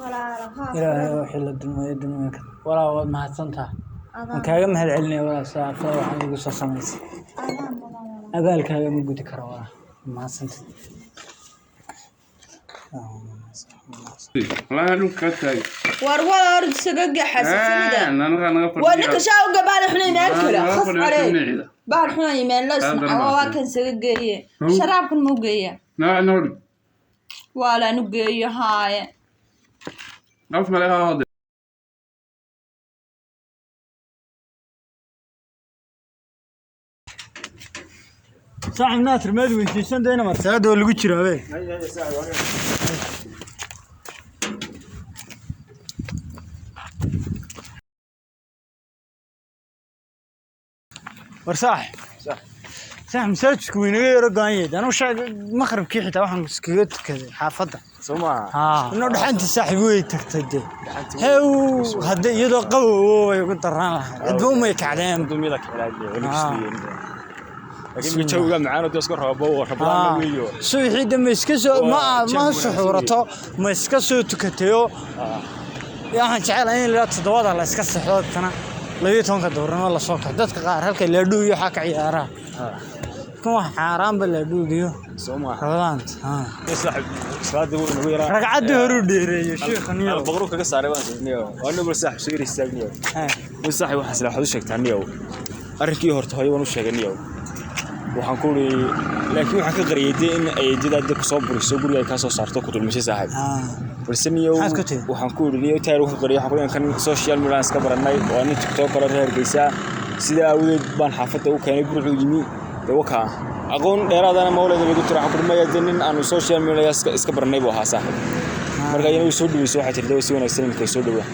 Walaalo, haa. Ilaahay wixii la dulmiyo dulmiga ka. Walaal, waad mahadsantahay. Waan kaaga mahad celinaya, walaal, saafada waxaan igu soo samaysay. Adaa mudan, walaal. Abaalkaaga ma gudi karo, walaal. Mahadsantahay. Walahi dhulka ka taag. War walaal, isaga gaxasasida. Naga naga. Waa ninka shaawga baal xunay meel kale khas calee baal xunay meel la Aad isna baan waa kan isaga geeye. Sharaabkan muu geeya? Naa noo. Waa laanu geeyo haaye. Naf male ha. Saaxib Naasir, maad weysaysan dayna mar salaada waa lagu jiraa be. War saaxib, saaxib, masaajidku wuu inaga yaro go'an yahay. Anuu sheeg maqribkii xitaa waxaan iskaga tukaday xaafadda. Soo maaha? Haa, inoo dhaxantii, saaxib, way tagtay dee. Hew, hadda iyadoo qabow way ugu daraan lahayd, cidba umay kacdeen. Dumida ka ilaajiyo weli kastiyeen, laakiin jawiga macaan oo iska roobo oo rabadaan weeyo. Subaxii dambe iska soo ma Waa ma jawi wanaagsan. Suxuurato ma iska soo tukatayo. Waxaan jecelahay in ilaa 7-da la iska seexdo, tana 12-ka duhurnimo la soo kaco. Dadka qaar halka laadhuu iyo waxaa ka ciyaaraa kan wax xaaraanba laadhuugiyo. Soo maaha? Rabadaanta. Saaxib, salaada wuu nagu yaraa. Ragcaddii horuu dheereeyey sheekha niyow. Baqru kaga saaray baan soo waa nabal saaxib soo yiri istaagniyo. Saaxib, waxaan isla waxaad u sheegtaa niyow arrinkii horta hooyo waan u sheegay niyow. Waxaan ku uri, laakiin waxaan ka qariyay dee in ay jida dad ku soo buriso, guriga ay ka soo saarto, ku dulmisay, saaxib. Balse niyow Maxaad ku tiri? Waxaan ku uri niyow taayir waxaan qariyay, waxaan ku uri kan social media aan iska baranay, waa nin TikTok kale reer Hargeysa, sidaa awgeed baan xaafadda u keenay, gurigu yimi dee wakaa aqoon dheeraadana mawlada lagu tiro. Waxaan ku uri maya dee, nin aanu social media iska baranay buu ahaa, saaxib. Marka iyana way soo dhaweyso, waxaa jirta way si wanaagsan iminka soo dhawaa.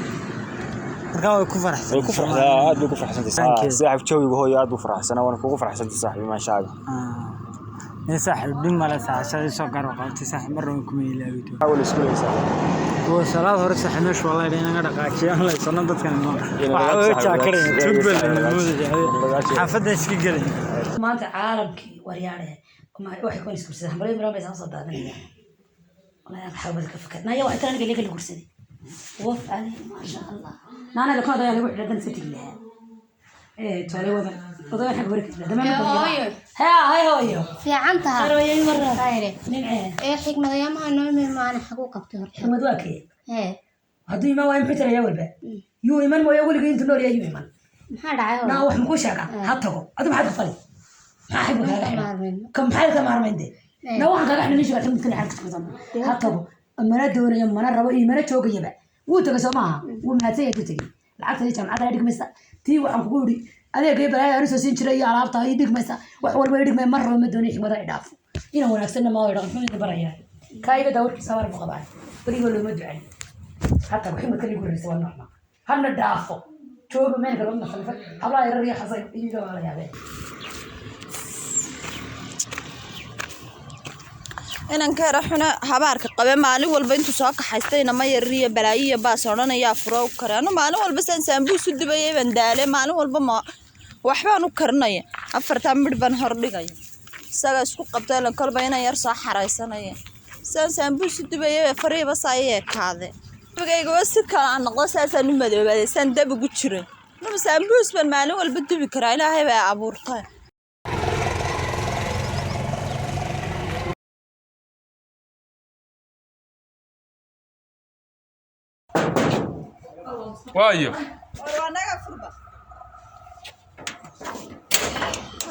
Markaa way ku faraxsan. Way ku faraxdaa, aad bay ku faraxsantay. Thank you. Saaxib, jawiga hooyo aad buu faraxsanaa, waana kugu faraxsantay, saaxib, maashaaga. Nin saaxib, dhib male, saaxib, soo garab qabtay, saaxib, marna waan kuma ilaawi doono. Xawal isku leeysaa. Oo salaad hore, saaxib, meesha wallahi inaga dhaqaajiyaan laysano dadkan Ina waxa uga dhaqaaji, saaxib, jaakaraya dhaqaaji, tug baa saaxib, la moodaya. dhaqaaji. Xaafadda iska gelay. Maanta caalamkii waryaane waxay ku isguursadeen hambalyo miran bay soo daadinayaan. Wallahi xawbad ka fakar naya waxay aniga leega la guursaday waf ali, maasha Allah, naana la kooda lagu xidhan dan sitigi lahaa ee toole wadan oday xag barka dhammaan. Hooyo. Ha hay hooyo. Fiican tahay. Hooyo, warra. Khayre. Nimce. Ee xigmadayamaha noo imaan xagu qabtay horta? Xigmad waa kee? Hee. Hadduu imaan waayo muxuu tirayaa? Walba yuu iman mooyo, weligii intuu nool yahay yuu iman. Maxaa dhacay hooyo? Naa wax makuu sheegaa? Ha tago. Adu maxaad ka fali? Maxaa xigmad kaaga xidhan? Maarmin. Ka maxay ka maarmayn dee? Na waxaan kaaga xidhan isha xigmad kale xagga kudan ha tago, mana doonayo, mana rabo iyo mana joogayaba. Wuu tagay soo maaha? Wuu mahadsan yahay, tuu tegey. Lacagta iyo jaamacadda ay dhigmaysa tii waxaan kugu yidhi adeegay balaaya aan soo siin jiray iyo alaabta ay dhigmaysa, wax walba ay dhigmay. Ma rabo, ma doonayo, xigmada ay dhaafo inaan wanaagsanna ma dhaqan xun idin barayaa. Kaa iga daa warkiisa, war buu qabaa, weligoo looma ducay. Ha tago. Xigmad kale igu horreysa waa noocma hana dhaafo jooga meel kale ma khalifa hablaha yarar iyo xasay iyaga waa la yaabeen. Inanka xuna habaarka qabe maalin walba intuu soo kaxaystayna ma yariyo balaayiyo baas odhanayaa furo u kare. Anu maalin walba saan saambuus u dubayay baan daale. Maalin walba ma waxbaan u karinaya, afartaa midh baan hordhigaya, isaga isku qabta ilan kolba inan yar soo xaraysanaya. Saan saambuus u dubayay fariiba saa i ekaade, dabigaygaba si kale aan noqdo, saasaan u madoobaaday saan dab ugu jiray. Anuma saambuus baan maalin walba dubi karaa? Ilaahay baa abuurtay. Waayo.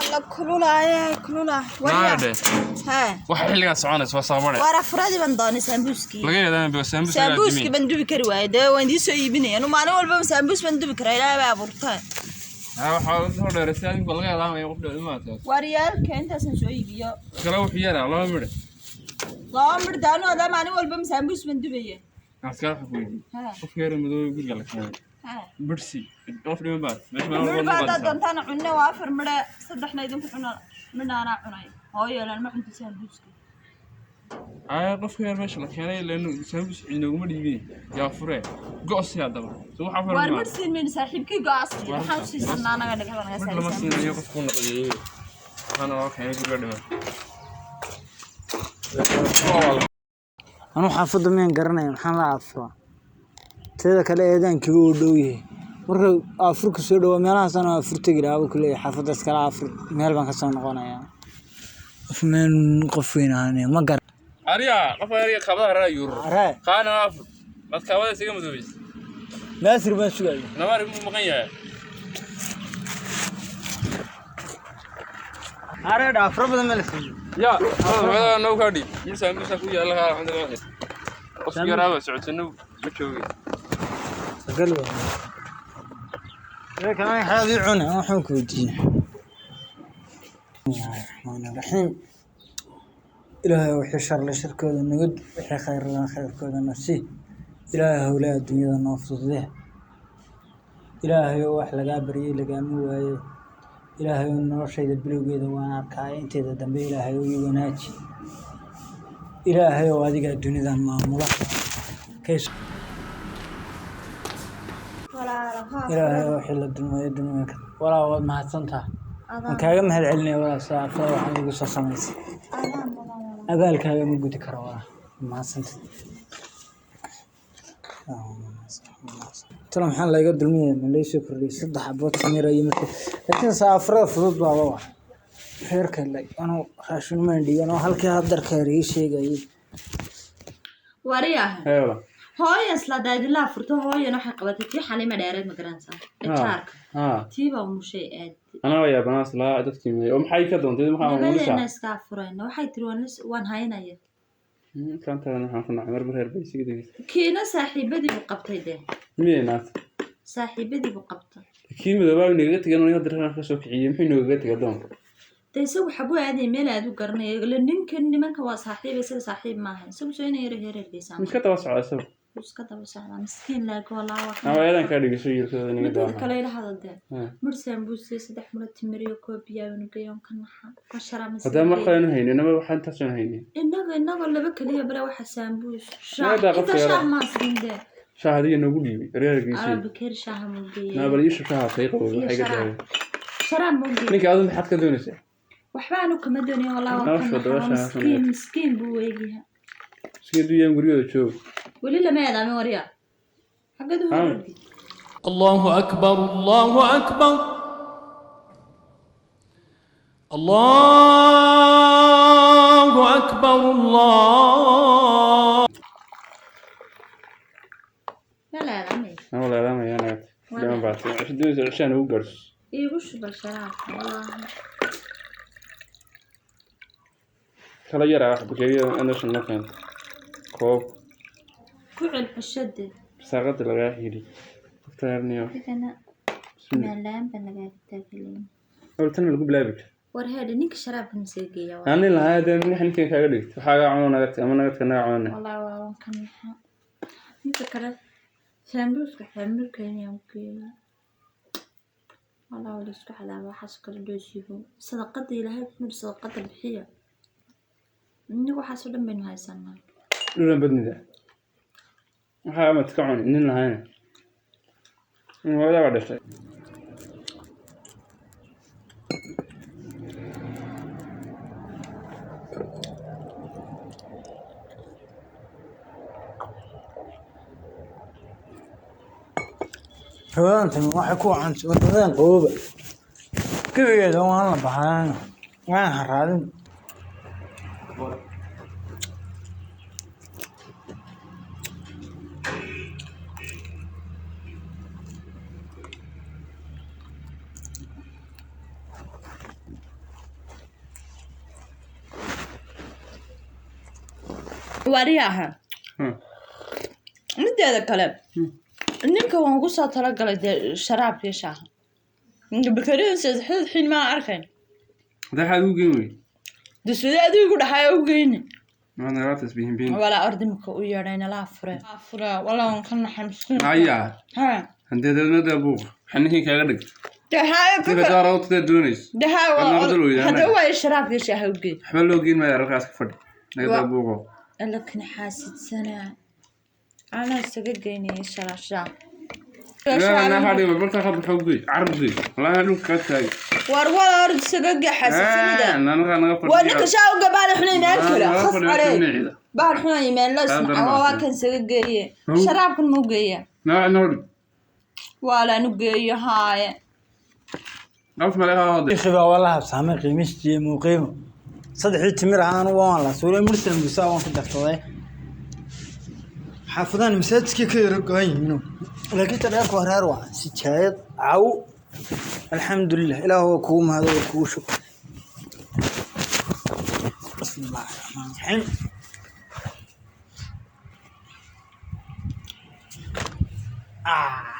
Alla kululaaye, kululaa. Naadhe. Hee. Waxa xilligan soconaysa waa sababare. Waar afuradii baan doonay saambuuskii. Laga yaabaa saambuus. Saambuuskii baan dubi kari waayay dee, waan idiin soo iibinaya. Anu maalin walba saambuus baan dubi karaa? Ilaahay baa abuurtay. Ha, waxa soo dheereysay adigu laga yaabaa qof dheer imaata. Waaryaalka intaasan soo iibiyo. Kala wuxuu yaraa laba midh. Laba midh daanu adaa maalin walba saambuus baan dubaya. Askar waxa ku weydiiyey. Hee. Qofka yar madow guriga la keenay. Hee. Birsi qof dhiman baad meesha maalin Midh walba baa haddaad lagu doontaana cunne, waa afar midhe, saddexna idinku cuna, midna anaa cunay. Hooyo laan ma cunto saambuuska. Ay, qofka yar meesha la keenay leenu saambuus inooguma dhiibin yaa fure go'si haddaba soo waxa fure Waar ma midh siin mayno saaxiibkii go'aasi. Maxaan u siisanaa anaga dhagaxda naga midh lama saaray? siinayo qofku noqday, waxaana loo keenay guriga dhiman. Anuu xaafadda miyaan garanaya? Maxaan la afuraa? Teeda kale eedaankiiba uu dhow yahay. Marka afurka soo dhawaa meelahaasaan afur tegi lahaa buu ku leeyahay, xaafadda iskala afur meel baan ka soo noqonayaa. Qof meel qof weyn ahaanaya ma garan. Ariya qof ariya kaabada haraa yurur. Aree. Qaana afur. Bad kaabada isaga madoobeys. Naasir baan sugaya. Namaari muu maqan yahay. Aree dha afro badan ma la siiyey. Ya, hada noo ka dhig. Mirsa mirsa ku yaala alxamdulillah. Qof yaraaba socotay ma joogay. Gal waa. Ee kana xaadi cuna waxaan ku weydiiyey. Bismillaahi Raxmaani Raxiim. Ilaahay wixii shar leh sharkooda nagad, wixii khayr leh khayrkooda na sii. Ilaahay howlaha adduunyada noo fududee. Ilaahay wax lagaa baryay lagaama waaye. Ilaahay noloshayda bilowgeeda waan arkaaya, inteeda dambe Ilaahay ii wanaaji. Ilaahay oo adiga dunidan maamula. Kays Ilaahay wixii la dulmaya dulmiga ka. Walaa waad mahadsantahay. Waan kaaga mahad celinaya walaa saafada waxaan igu soo samaysay. Abaalkaaga ma gudi karo walaa. Mahadsantahay. Talo maxaa layga dulmiyay ma laysoo kordhiyay 3 xabood timir iyo markii laakiin saafrada fudud baa la wax. Reerka lay anuu raashin ma dhigan oo halkii hadarka ii sheegayay. Wariyaha. Heewla. Hooyo isla daadilaa furto, hooyana waxay qabatay tii Xaliima dheereed, ma garanaysaa? Jaarka. Tii baa umushay aad. Anaa waa yaabanaas laa dadkii meey. Oo maxay ka doontay maxaa Labadeena umulisha? iska furayna waxay tiri waan haynaya. Kantaana waxaan ku nacay mar reer bay isiga degaysa. Kiina saaxiibadii buu qabtay dee. Miyay naat? Saaxiibadii buu qabtay. Kii midoobaa inaga tagay inuu hadda ka soo kiciyay muxuu inooga tagay doonka? Dee isagu xaguu aaday meel aad u garanaya ila ninkan nimanka waa saaxiib, isaga saaxiib maaha, isagu soo inay yar heerergeysaa. Miska daba socda isagu. Iska daba socdaa miskiin laago walaa waa. Ama eedan ka dhigasho yirkooda inaga Midda daawa. kale ila hadal dee. Mur sambuus 3 muro timir iyo koob biyo aanu geeyon ka naxa. Ka sharaab Haddaan mar kale aanu haynin ama waxaan intaas aanu haynin. Inaga laba kaliya bale waxa sambuus. Shaah. Naga daa Inta qofka shaah yara. ma siin dee. Shaah adiga noogu dhiibay reerkiisii. Arab keer shaah ma geeyay. Naa bal ii shub shaaha tay qabow Iyo waxay ga sharaab. daayeen. Sharaab ma geeyay. Ninka adigu maxaad ka doonaysaa? Waxba aanu kama doonayo walaa waa Nolosha ka daba naxa. shaah Miskiin miskiin buu weegyahay. Sidee duuyan gurigooda joog. Weli lama eedaamin warya. Xaggeed u Haa. horreeyay. الله أكبر الله أكبر الله أكبر الله Ma la eedaamay. Ana wala eedaamaya naga. Lama baatay. Cisho doonaysaa cishaan ugu gaarso. Iigu shuba sharaabka walaahi. Kala yaraa wax bakeeriya anderson noo keento. Koob. Ku cel cishade. Saaqada lagaa xidhi. Qofta yarniyo. Adigana Bismillah. maalaan baan lagaaga taagelayna. Hor tan lagu bilaabi jir. War heedhe ninka sharaabka ma sii geeya waa. Aan nin lahaa hadee ninka ninkan kaaga dhigto. Waxaa gaa cuno naga ama naga naga cunane. Walaahi waa waan ka naxa. Inta kale sambuuska xamuulka inaan geeyo. Walaahi waa la isku cadaaba waxaas kala dhoosiyo. Sadaqada Ilaahay wuxuu yidhi sadaqada bixiya. Innagu waxaas oo dhan baynu haysanaa. Dhulan badnida. Waxaa ama ka cuni nin lahayna. Hooyadaa baa dhashay. Ramadaan tani waxay ku wacan ramadaan qabooba. Gebigeeda waan la baxaan. Waan haraadin. Wariyaha. Mideeda kale ninka waan ugu soo talagalay dee sharaabka iyo shaaha. Ninka bakariyada saddexda xin maan arkayn. Hadda waxaad ugu geyn wey. Dee sidee adigu igu dhaxay u geyni. Waa nagaa tasbiihin biin. Walaa ordimka u yeedhay nala fure. Fure walaa waan ka naxay miskiin. Aya. Ha. Hadee dadnada buuq. Waxaa ninkan kaaga dhigto. Dee haya Ninka daar oo tada doonays. Dee haya Waa nabad loo yidhaahdaa. Hadda waa sharaabka iyo shaaha u geyn. Waxba loo geyn maayo halkaas ka fadhi. Naga daa buuqo. Alla kan xaasidsanaa. Anaa isaga geynaya sharaab shaah. لا هذه بركة خب حقي عرضي والله أنا كتاي War walaa ord isaga gee xaasidsanida. أنا أنا Waa ninka shaah uga baan xunay meel kale. Khas caley. Baan xunay meel la Aadan ismaca baa waa tahay. kan isaga geeye. How? Sharaabkan muu geeya. Naa noo dhig. Waalaan u geeyo haaye. Naf male ha hada. Ikhi baa walaha saamay qiimistiisa muu qiimo. Saddexdii timir ahaan waan la suuray mursan busaa waan ku darsaday. Xaafadan masaajidka ka yara go'an yihiin. Laakiin tan reerku waa reer waa sijaayad caw. Alxamdulillah ilaah waa kugu mahad oo kugu shukr. Bismillaahi rahmaani rahiim. Ah.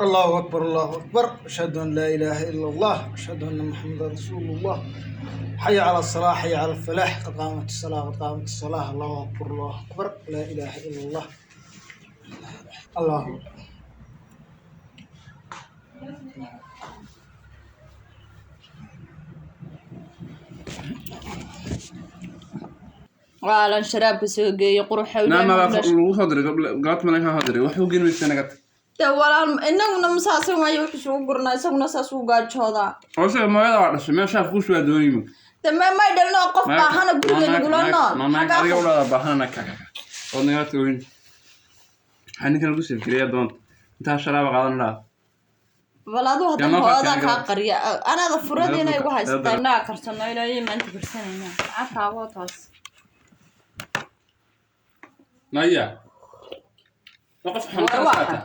الله أكبر الله أكبر، أشهد أن لا إله إلا الله، أشهد أن محمدا رسول الله، حي على الصلاة حي على الفلاح، قد قامت الصلاة قد قامت الصلاة، الله أكبر الله أكبر، لا إله إلا الله، الله أكبر. Waalaan sharaabka soo geeyo quruxa. Naa ma lagu soo diray galabta male ha diray wax u geyn naga. Dee walaal, inaguna masaasan waayo wuxuu isugu gurnaa, isaguna saas uu gaajoodaa. Oo se mooyada waa dhashay meel shaaf kuus waa doonaymo. Dee may dhalin oo qof baahana guriga nagula nool. Xagaa adiga u dhada baahana ka ka. Oo naga tooyin. Waxaa ninkan lagu sii doonta. Intaa sharaaba qaadan lahaa. Bal aduu hadda Yaa noo hooyadaa keenay kaa gabadh. qariya anaada furadiina igu haystaa. Yaa Inaa karsano ilaa maanta karsanayna lacagtaaboo taas. Maya. Ma qof xun War ka waa saata.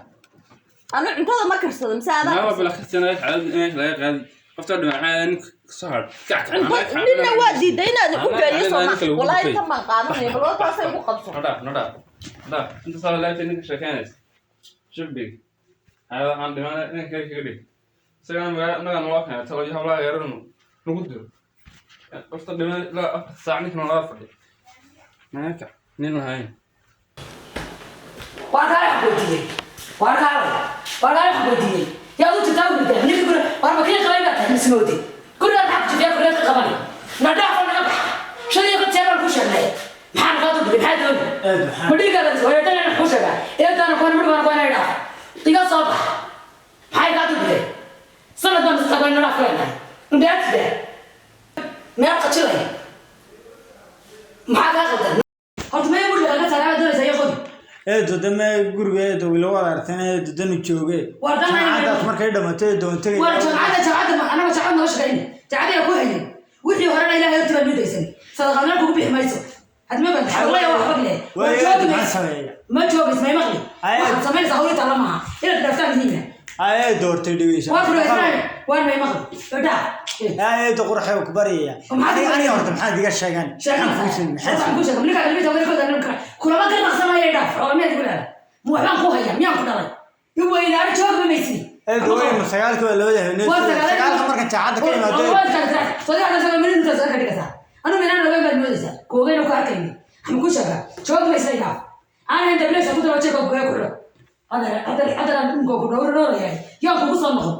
Anu cuntada ma karsado mise adaa Ma karsado? bala khasana caadi inay laga qaadi. Qofta dhinaca ninka ka soo har. Kac kac. Cunto nina waa diiday inaad u geeyo soo ma walaahi intan baan qaadanaya, bal waa taasay ugu qabso. Nada nada. Nada. Inta soo laabtay ninka sheekeynaysa. Shibig. Hada waxaan dhimanay ninka kaga dhig. Isagana magaca noo keenay talo iyo hawlaha yaranu nagu diro. Qofta dhimanay ilaa 4 saac ninkan laga fadhiyo. Maaka nin lahayn. Waar kaale xagoodiyey, waar kaale, waar kaale xagoodiyey, yaa u jirtaa guriga ninka guriga waar ma kii qabay baa tahay mismoodi guriga maxaa ku jirtaa guriga ka qabanay nadhaafo naga bax 55 jeer baan ku sheegnay maxaa nagaa dudhigay maxaa dooni ma dhiigaada wareedana ku sheegaa eedaana kuwana midhbaana kuwana idhaafa iga soo bax maxay kaa dudhigay sanad baan istagay nadhaaf ku leenahay indhaatida meel qajilaya maxaa kaa qaldan horta maya guriga laga saaraa doonaysa iyo qodi. Eedo dame guriga eedo wila wada aragteen eedo danu jooge. War dan Jaamacadaas markay dhamato eedo waan tegay. War jaamacadda jaamacadda anaga jaamacad noo shaqeyna jaamacadda yaa ku hayay wixii horena ilaahay horta baa nudaysan sadaqadna kugu bixi mayso hadma baan xawlaya wax bagle Waa war eedo joogi maxaa mayso sameeya? Ma joogis may maqli. Ay. Waxaad samaynaysaa hawli taala maaha inaad dhaaftaan muhiima. Ay eedo hortay dhigaysa. Waa furaysan waan may maqli badhaa. Ay eedo qurxay ku bariyaya. Oo maxaad Aniga ku aniga baraysaa? horta maxaad iga sheegan? Sheegan Maxaan kuu sheegay? Maxaan waxaan kuu sheegay ninka ilmihi tawada kooda ninka kulama gar naqsanaya dhaaf oo miyaad igu leedahay ma waxbaan ku hayaa miyaan ku dhalay i weynaari joogma maysi. Eedo way ma sagaalka waa labada habeeneed. Sagaalka marka jaacadda ka imaado. Anu minaan ogeyn baad moodaysaa koogayna ku arkayni waxaan ku sheegaa joog maysa dhaaf aan hayn dableesha ku daba jeeka kuga ku xidho hadeer hadeer hadeer aan dhulka ku dhowr dhowrayahay yaan kugu soo noqdo.